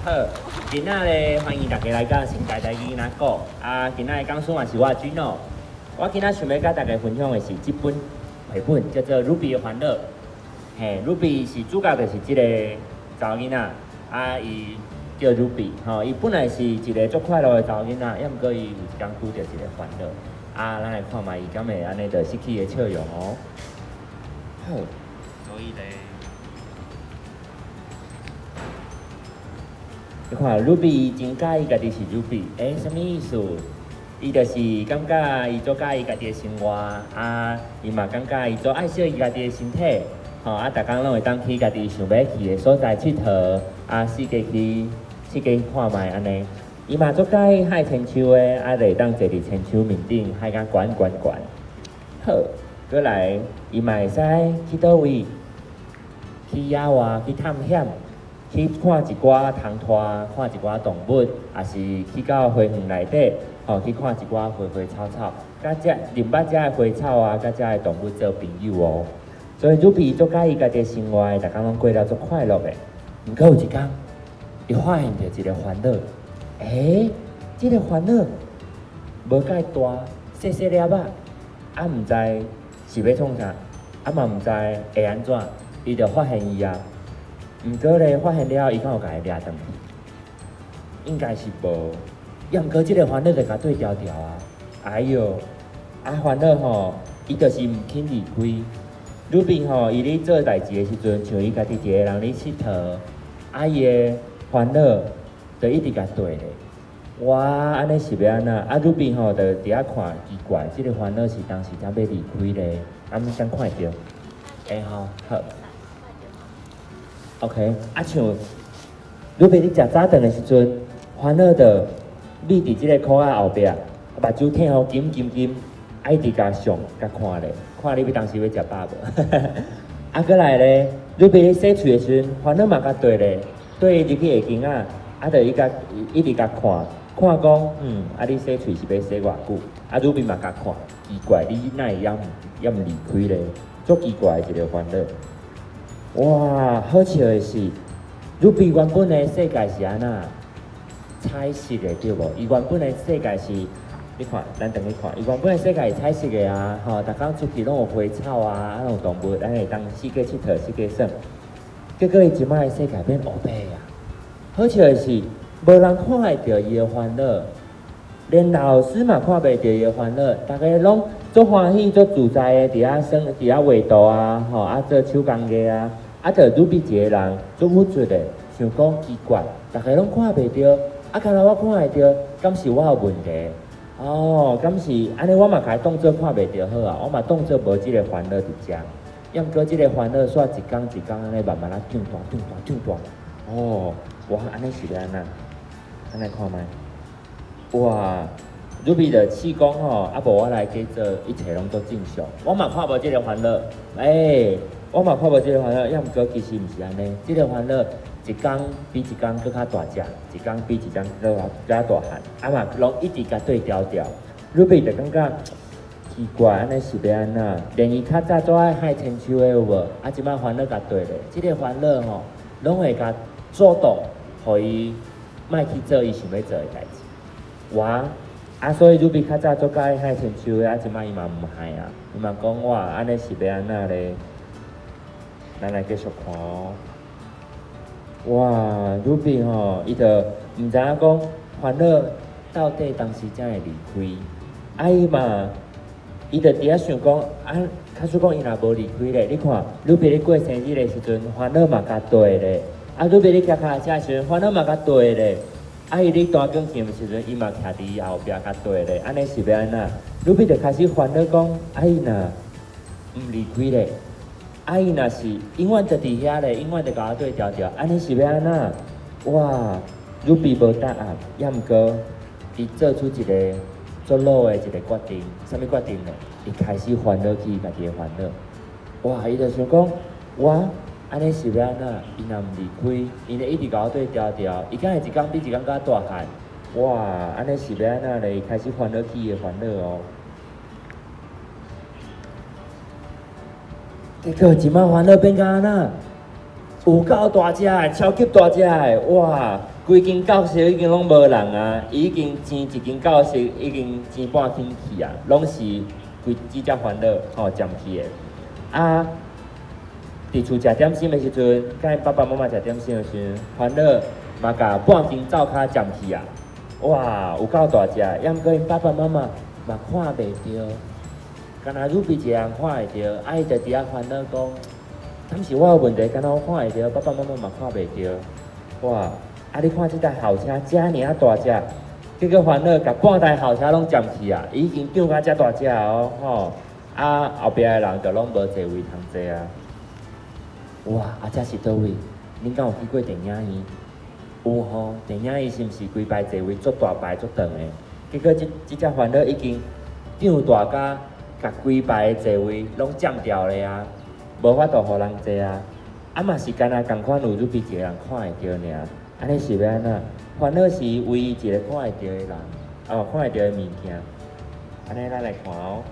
好，今仔咧歡迎大家來到新台台語囡仔講。啊，今仔的講師嘛是我 Gino。我今仔想欲佮大家分享的是這本繪本，叫做《Ruby 的煩惱》。嘿，Ruby 是主角，就是這個查某囡仔。啊，伊叫 Ruby，吼，伊本來是一个足快樂的查某囡仔，抑毋過伊有一工拄著一个煩惱。啊，咱來看覓伊敢會按呢就失去伊的笑容哦。好，所以咧，你看，Ruby 真佮意家己是 Ruby，欸，啥物意思？伊就是感覺伊足佮意家己的生活，啊，伊嘛感覺伊足愛惜伊家己的身體，吼，啊，逐工攏會當去家己想欲去的所在𨑨迌，啊，四界去四界看覓按呢。伊嘛足佮意海千秋的，啊，就會當坐佇千秋面頂，海共懸懸懸。好，閣來，伊嘛會使去佗位？去野外去探險。去看一寡蟲豸，看一寡動物，抑是去到花園內底，吼，去看一寡花花草草，佮這認捌遮的花草啊，佮遮的動物做朋友哦。所以 Ruby 足佮意家己的生活，逐工攏過了足快樂的。毋過有一工，伊發現著一个煩惱，欸，這個煩惱無蓋大，細細粒仔，啊，毋知是欲創啥，啊嘛毋知會按怎，伊就發現伊啊。毋過咧，發現了後，伊敢有共伊掠轉去？應該是無。抑毋過，這个煩惱就共對牢牢啊！哎喲，啊煩惱吼，伊就是毋肯離開。Ruby 吼，伊咧做代誌的時陣，像伊家己一个人咧𨑨迌，啊伊的煩惱就一直共綴咧。哇，按呢是欲按怎？啊，Ruby 吼就佇遐看，奇怪，這个煩惱是當時才欲離開咧，啊，毋敢看會著？會吼，好。OK，啊像 Ruby 咧食早頓的時陣，煩惱就覕佇這個箍仔後壁，目睭疼予金金金，啊一直共上共看咧，看你欲當時欲食飽無？啊，閣來咧，Ruby 咧洗喙的時陣，煩惱嘛共綴咧，綴伊入去下間仔，啊，就伊共一直共看，看講，嗯，啊你洗喙是欲洗偌久？啊，Ruby 嘛共看，奇怪，你哪會猶毋離開咧？足奇怪的一个煩惱。哇，好笑的是，Ruby 原本的世界是按怎？彩色的對無？伊原本的世界是，你看，咱轉去看，伊原本的世界是彩色的啊，吼，逐工出去攏有花草啊，啊，有動物，咱會當四界𨑨迌，四界耍。結果伊這擺的世界變烏白啊！好笑的是，無人看會著伊的煩惱，連老師嘛看袂著伊的煩惱，逐家攏足歡喜、足自在的佇遐耍、佇遐畫圖啊，吼，啊做手工藝啊，啊，就 Ruby 一個人足鬱卒的，想講奇怪，逐家攏看袂著，啊，敢若我看會著，敢是我有問題？哦，敢是按呢？我嘛共伊當做看袂著好啊，我嘛當做無這个煩惱佇遮。抑毋過這个煩惱煞一工一工按呢慢慢仔長大、長大、長大。哦，哇，按呢是欲按怎？咱來看覓。哇，Ruby 就試講吼，啊無我來假做一切攏足正常，我嘛看無這个煩惱，欸，我嘛看無這个煩惱，抑毋過其實毋是按呢，這个煩惱一工比一工閣較大隻，一工比一工閣較大漢，啊嘛攏一直共綴牢牢。Ruby 就感覺奇怪，按呢是欲按怎？連伊較早足愛海千秋的有無？啊，這擺煩惱共綴咧，這个煩惱吼，攏會共阻擋，予伊莫去做伊想欲做的代誌。哇！啊，所以 Ruby 較早足佮意海千秋的，啊，這擺伊嘛毋愛啊，伊嘛講哇，按呢是欲按怎咧？咱來繼續看哦。哇，Ruby 吼，伊就毋知影講煩惱到底當時才會離開，啊伊嘛，伊就佇遐想講，啊，假使講伊若無離開咧，你看，Ruby 咧過生日的時陣，煩惱嘛共綴咧，啊，Ruby 咧騎腳踏車的時陣，煩惱嘛共綴咧，啊，伊咧彈鋼琴的時陣，伊嘛徛佇伊後壁共綴咧，按呢是欲按怎？Ruby 就開始煩惱講，啊伊若毋離開咧？啊！伊若是永遠就佇遐咧，永遠就共我綴牢牢，按呢是欲按怎？哇！Ruby 無答案，抑毋過伊做出一个足老的一个決定，啥物決定呢？伊開始煩惱起家己的煩惱。哇！伊就想講，我按呢是欲按怎？伊若毋離開，伊就一直共我綴牢牢，伊敢會一工比一工閣較大漢？哇！按呢是欲按怎咧？伊開始煩惱起伊的煩惱哦。結果這擺煩惱變甲按怎？有夠大隻的，超級大隻的，哇！規間教室已經攏無人啊，伊已經錢一間教室已經錢半天去啊，攏是規這隻煩惱吼佔去的。啊，佇厝食點心的時陣，佮𪜶爸爸媽媽食點心的時陣，煩惱嘛共半間灶跤佔去啊！哇，有夠大隻，抑毋過𪜶爸爸媽媽嘛看袂著，干焦 Ruby 一個人看會著，啊伊就佇遐煩惱講，敢是我有問題，敢若我看會著，爸爸媽媽嘛看袂著，哇！啊你看這台校車遮爾仔大隻，結果煩惱共半台校車攏佔去啊！伊已經長甲遮大隻哦，吼！啊後壁的人就攏無座位通坐啊！哇！啊這是佗位？恁敢有去過電影院？有吼，電影院是毋是規排座位足大排足長的？結果這這隻煩惱已經長大甲共規排的座位攏佔掉咧啊，無法度予人坐啊！啊嘛是干焦仝款有 Ruby 一個人看會著爾，按呢是欲按怎？煩惱是唯一一個看會著的人，哦，看會著的物件。按呢咱來看哦。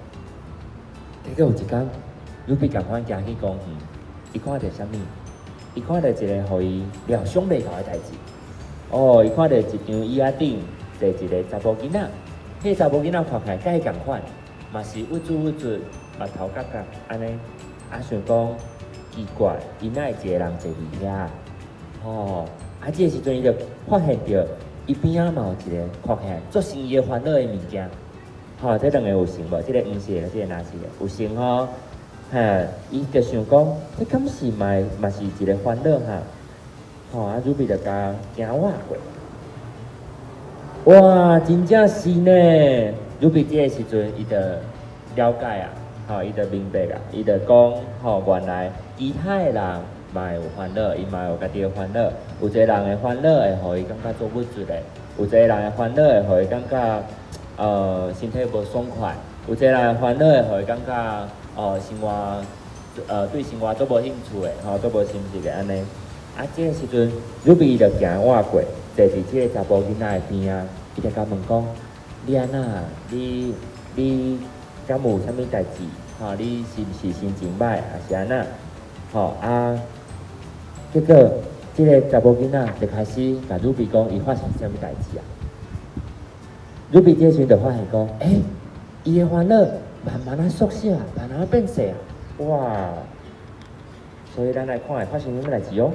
結果有一工，Ruby 仝款行去公園，伊看著啥物？伊看著一個予伊料想袂到的代誌。哦，伊看著一張椅仔頂坐一個查埔囡仔，彼個查埔囡仔看起來佮伊仝款，嘛是鬱卒鬱卒，目頭角角按呢，啊想講奇怪，伊哪會一個人坐佇遐？吼，啊這个時陣伊就發現著，伊邊仔嘛有一個看起來足像伊的煩惱的物件。吼，這兩个有像無？這個黃色的，這個藍色的，有像吼。嘿，伊就想講，這敢是嘛嘛是一個煩惱哈？吼，啊，Ruby 就共行倚過。哇，真正是呢！Ruby 這个時陣，伊就了解啊，吼，伊就明白啊，伊就講，吼，原來其他的人嘛會有煩惱，伊嘛有家己的煩惱。有一個人的煩惱會予伊感覺足鬱卒的，有一個人的煩惱會予伊感覺，身體無爽快；有一個人的煩惱會予伊感覺，哦，生活，對生活足無興趣的，吼，足無心思的按呢。啊，這个時陣，Ruby 就行倚過，坐佇這個查埔囡仔的邊仔，伊就共問講：你按怎？你你敢有啥物代誌？吼，你是毋是心情䆀，抑是按怎？吼啊！結果，這个查埔囡仔就開始共 Ruby 講，伊發生啥物代誌啊？Ruby 這時陣就發現講：欸，伊的煩惱慢慢仔縮小啊，慢慢仔變細啊！哇！所以咱來看會發生啥物代誌哦。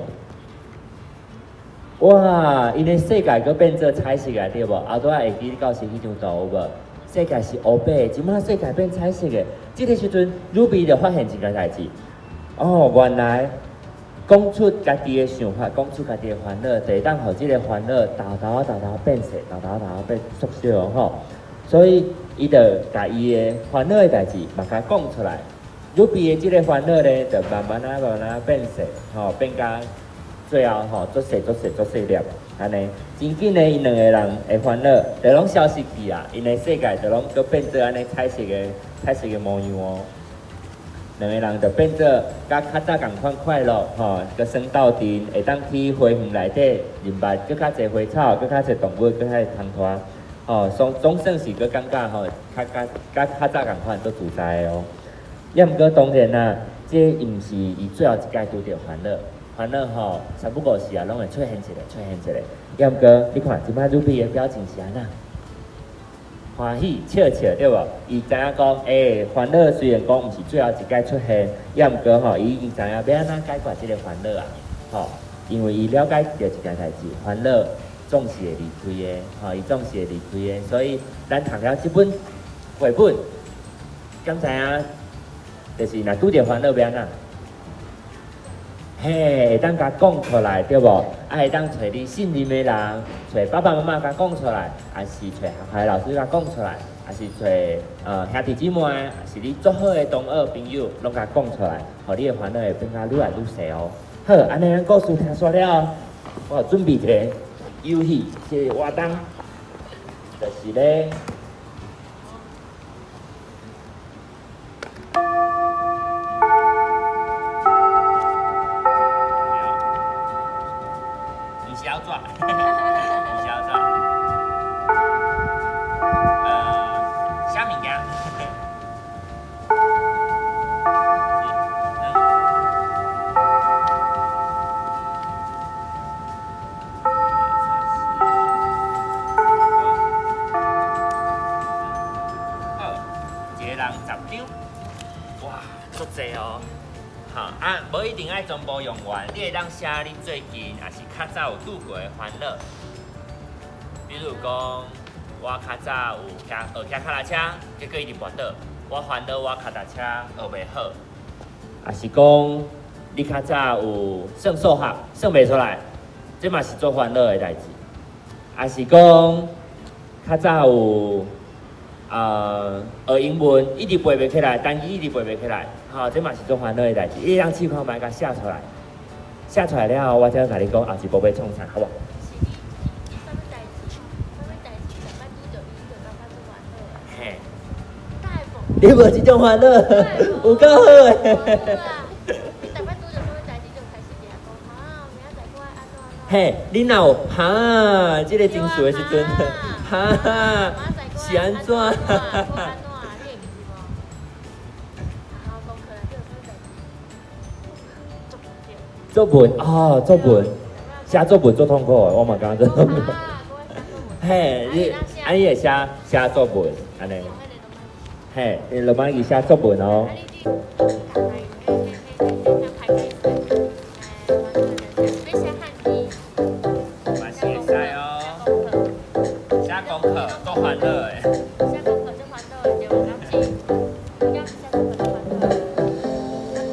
哇！𪜶的世界閣變做彩色的，對無？後拄仔會記你舊時彼張圖有無？世界是烏白的，這擺世界變彩色的。這个時陣，Ruby 就發現一件代誌。哦，原來講出家己的想法，講出家己的煩惱，就會當予這个煩惱沓沓仔沓沓變細，沓沓仔沓沓變縮小吼。所以，伊就共伊的煩惱的代誌嘛共講出來。Ruby 的這个煩惱咧，就慢慢仔慢慢仔變細，吼，變甲最後吼，足細足細足細粒，按呢，真緊咧，𪜶兩个人的煩惱就攏消失去啊！𪜶的世界就攏閣變做按呢彩色的、彩色的模樣哦。兩個人就變做佮較早仝款快樂，吼，閣耍鬥陣，會當去花園內底認捌閣較濟花草，閣較濟動物，閣較濟窗拖，吼，總總算是閣感覺吼，較較佮較早仝款足自在的哦。抑毋過當然啦，這毋是伊最後一擺拄著煩惱。煩惱吼，三不五時啊，攏會出現一个，出現一个。抑毋過，你看，這擺 Ruby 的表情是按怎？歡喜笑笑對無？伊知影講，欸，煩惱雖然講毋是最後一擺出現，抑毋過吼，伊已經知影欲按怎解決這个煩惱啊！吼，因為伊了解著一件代誌，煩惱總是會離開的，吼，伊總是會離開的。所以，咱讀了這本繪本，敢知影？就是若拄著煩惱欲按怎？嘿，會當共講出來，對無？啊，會當揣你信任的人，揣爸爸媽媽共講出來，抑是揣學校的老師共講出來，抑是揣兄弟姊妹，抑是你足好的同學朋友，攏共講出來，予你的煩惱會變甲愈來愈細哦。好，按呢咱故事聽煞了，我有準備一个遊戲，這个活動，就是咧。毋是拗紙，毋是拗紙。寫物件。一、兩、二、三、四。濟哦。吼啊，無一定愛全部用完，你會當寫你最近抑是較早有拄過的煩惱。比如講，我較早有騎學騎腳踏車，結果一直跋倒，我煩惱我腳踏車學袂好。抑是講，你較早有算數學算袂出來，這嘛是足煩惱的代誌。抑是講，較早有學英文一直背袂起來，單字一直背袂起來，吼，這嘛是足煩惱的代誌。你會當試看覓，共寫出來，寫出來了後，我才共你講後一步欲創啥，好無？是你啥物代誌？啥物代誌？逐擺拄著伊就感覺足煩惱的。嘿，哪會無？你無這種煩惱，有夠好的。你逐擺拄著啥物代誌就開始佇遐講，哈，明仔載閣愛按怎按怎。嘿，你若有哈，這個情緒的時陣，哈，是按怎？按怎？你會記得無？然後功課內底有啥物代誌？作文。作文哦，作文，寫作文足痛苦的，我嘛感覺足痛苦。嘿，你啊，你會寫寫作文，按呢？嘿，你落班去寫作文哦。嘛是會使哦。寫功課足煩惱的。寫功課足煩惱的，對無？敢是？敢寫功課足煩惱的，敢是？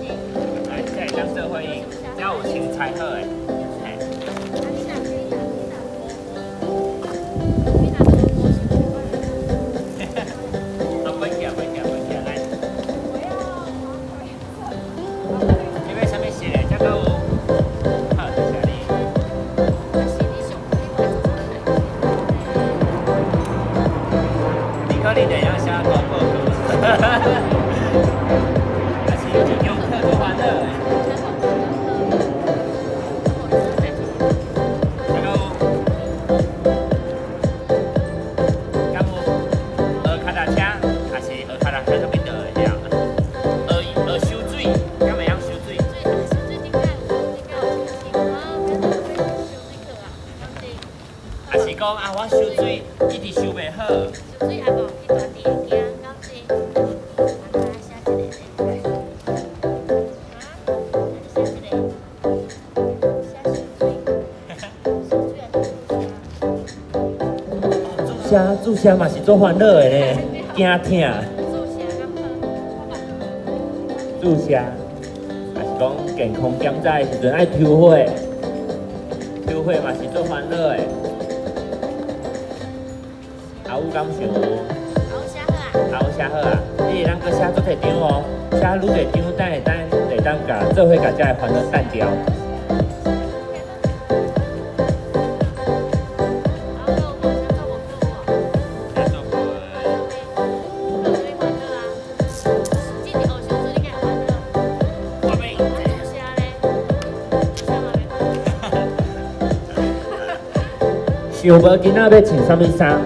來，這會當做回應，才有先猜好的。嘿。啊，你若你若你若無，你若無想過。啊，關起來，關起來，關起來，來。你欲啥物色的？這閣有。好，多謝你。你可能會曉寫功課，還是一功課足煩惱的。這閣有。敢有學腳踏車，還是學腳踏車做邊度會曉？學學收水，敢會曉收水？抑是講啊，我收水一直收袂好。收水也無去大池會驚，敢是？啊，寫一個咧。啊，你寫一個，寫收水，收水還是注射？寫注射嘛是足煩惱的呢，驚疼。注射敢好？注射，抑是講健康檢查的時陣愛抽血，抽血嘛是足煩惱的。阿有敢想有？阿有寫好啊？阿有寫好啊！你會當閣寫足濟張哦，寫愈濟張，等會當會當共做伙共這个煩惱散掉。寫作文。我袂。想無今仔欲穿啥物衫？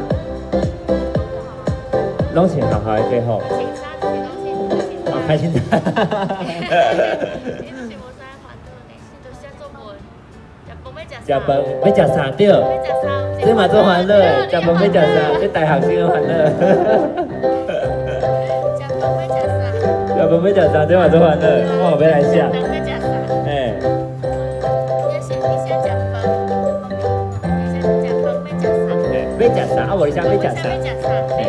攏穿學校的制服。哦，開心。食飯欲食啥對？這嘛足煩惱的，食飯欲食啥？這大學生的煩惱。食飯欲食啥？食飯欲食啥？這嘛足煩惱，我有欲來寫。嘿。你寫你寫食飯，你寫食飯欲食啥？欲食啥？啊無你寫欲食啥？欲食啥？嘿。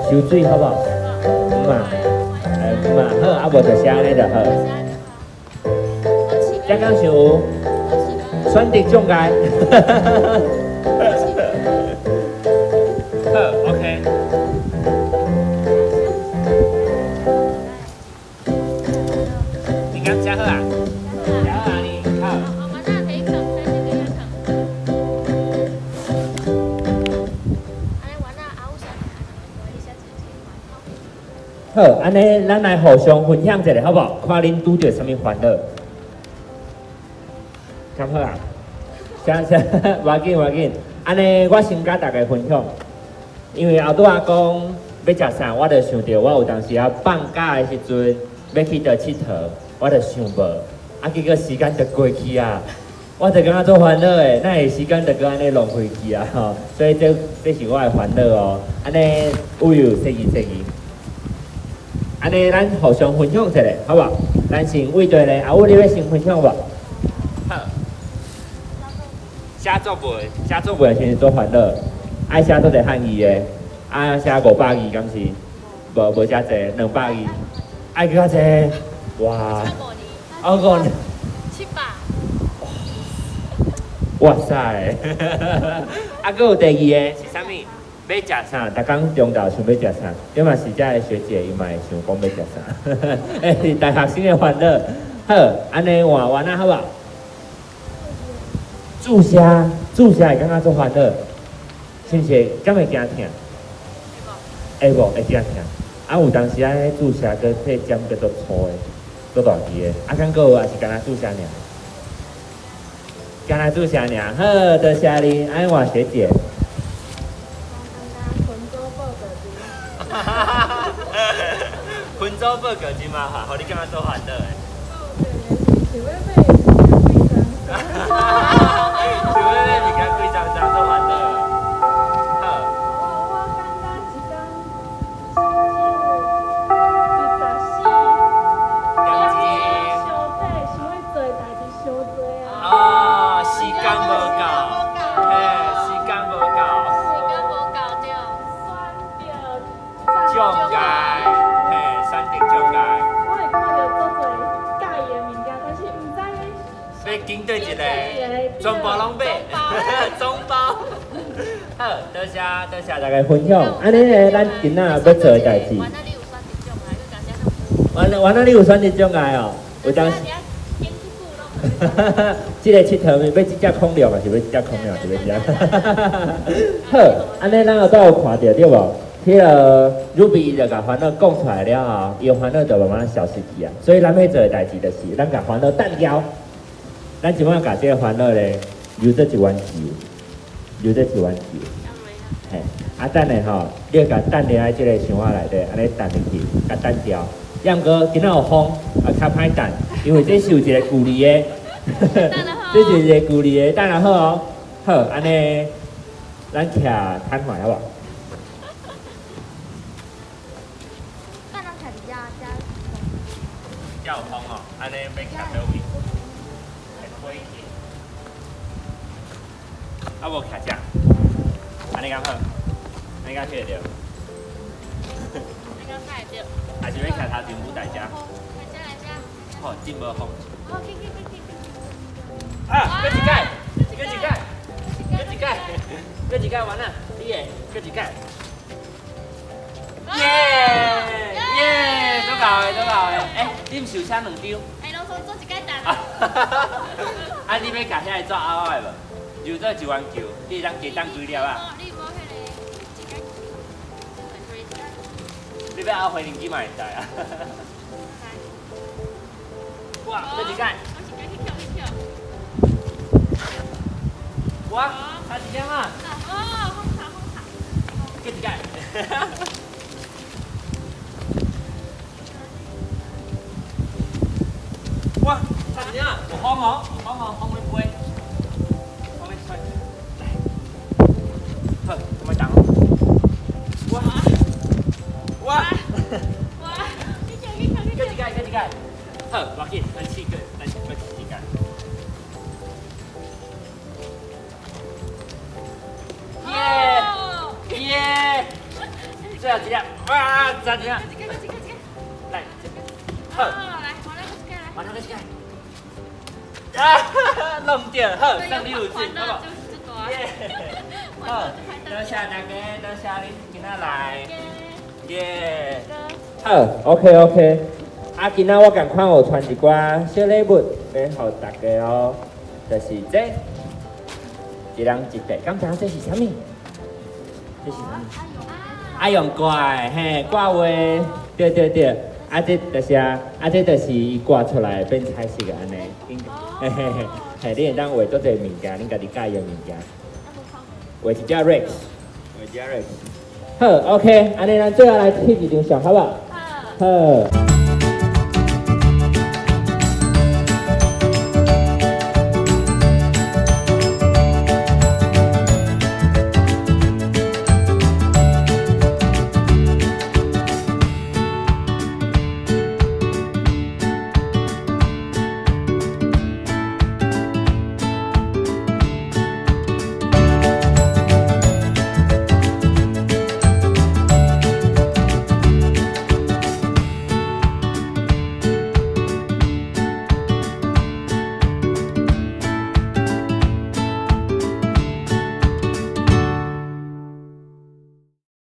收水好無？毋嘛，毋嘛好，啊無就寫按呢就好。這敢想有選擇障礙。好，按呢咱來互相分享一下，好無？看恁拄著啥物煩惱，敢好啊？啥啥？無要緊，無要緊。按呢，我先佮大家分享，因為後拄仔講欲食啥，我就想著我有當時仔放假的時陣欲去佗𨑨迌，我就想無，啊，結果時間就過去啊，我就感覺足煩惱的，哪會時間就閣按呢浪費去啊？吼，所以這這是我的煩惱哦。按呢有有說伊說伊。按呢，咱互相分享一下，好無？咱先對咧，阿武你欲先分享無？好。寫作文，寫作文是足煩惱，愛寫足濟漢字的，啊寫500字敢是？無無遮濟，200字，愛閣較濟，哇！哦五 700。哇塞！啊，閣有第二个是啥物？欲食啥？逐工中晝想欲食啥？這嘛是遮的學姐，伊嘛會想講欲食啥？欸，大學生的煩惱。好，按呢換換啊，好無？注射，注射會感覺足煩惱，是毋是？敢會驚疼？會無？會驚疼？啊，有當時仔注射閣替針閣足粗的，足大支的，啊，敢閣有抑是干焦注射爾？干焦注射爾。好，多謝你，按呢換學姐。分組報告真。分組報告真麻煩，予你感覺足煩惱的。想欲買物件貴髒髒。想欲買物件貴髒髒，足煩惱。好。我感覺一工24 點鐘。傷濟，想欲做的代誌傷濟啊。哦，時間無夠，嘿，時間無夠。時間無夠對。選著障礙，嘿，選擇障礙。我會看著足濟佮意的物件，但是毋知欲揀佗一个，全部攏買，總包。好，多謝多謝大家分享。按呢咧，咱今仔欲做的代誌。原來你有選擇障礙，你敢寫原來原來你有選擇障礙哦，有當時。這个𨑨迌欲這隻恐龍，抑是欲這隻恐龍，抑是欲這隻？好，按呢咱後拄有看著對無？彼个 Ruby 就共煩惱講出來了後，伊的煩惱就慢慢消失去啊。所以咱欲做的代誌就是，咱共煩惱擲掉。咱這擺共這个煩惱咧，留做一彎球，留做一彎球。嘿，啊等下吼，你共擲入來這个箱仔內底，按呢擲入去，共擲掉。抑毋過今仔有風，啊較歹擲，因為這是有一个距離的。這是一个距離的，擲若好哦。好，按呢，咱徛攤橫好無？遮有風哦，按呢欲徛佗位？會飛去。啊無徛遮，按呢敢好？按呢敢睇會著？按呢敢睇會著？還是欲徛頭前舞台遮？來遮來遮。好，真無風。好，去去去去去。啊，閣一擺，閣一擺，閣一擺，閣一擺完啦，你會，閣一擺。耶耶，足夠的，足夠的。欸，你毋是有寫兩張？欸，攏總做一擺擲。啊，你欲共遐个紙拗的無？留做一彎球，你會當加擲幾粒啊？你無彼个一擺，你欲拗回零機嘛會使啊？哇，閣一擺。我一擺去跳去跳。哇，差一點啊！哦，風塔風塔。閣一擺。哇，差一點啊！有風哦，有風哦，風咧飛，風咧吹。來，好，我們等。哇，哇，哇，去跳去跳去閣一擺，閣一擺。好，無要緊，咱試過，咱閣試一擺。耶耶！最後一粒，哇，差一點。來，好。來，我來一來。我來一擺。啊，弄著，好，送禮物好無？耶！好，多謝大家，多謝恁今仔來。耶！好，OK OK。啊，今仔我仝款有傳一寡小禮物，欲予大家哦，就是這，一人一塊，敢知影這是啥物？這是啥物？愛用掛的，嘿，掛畫，對對對，啊這就是啊，啊這就是伊掛出來變彩色的按呢，嘿嘿嘿，嘿，你會當畫足濟物件，恁家己佮意的物件。畫一隻 Rex，畫一隻 Rex。好，OK，按呢咱最後來翕一張相，好無？好。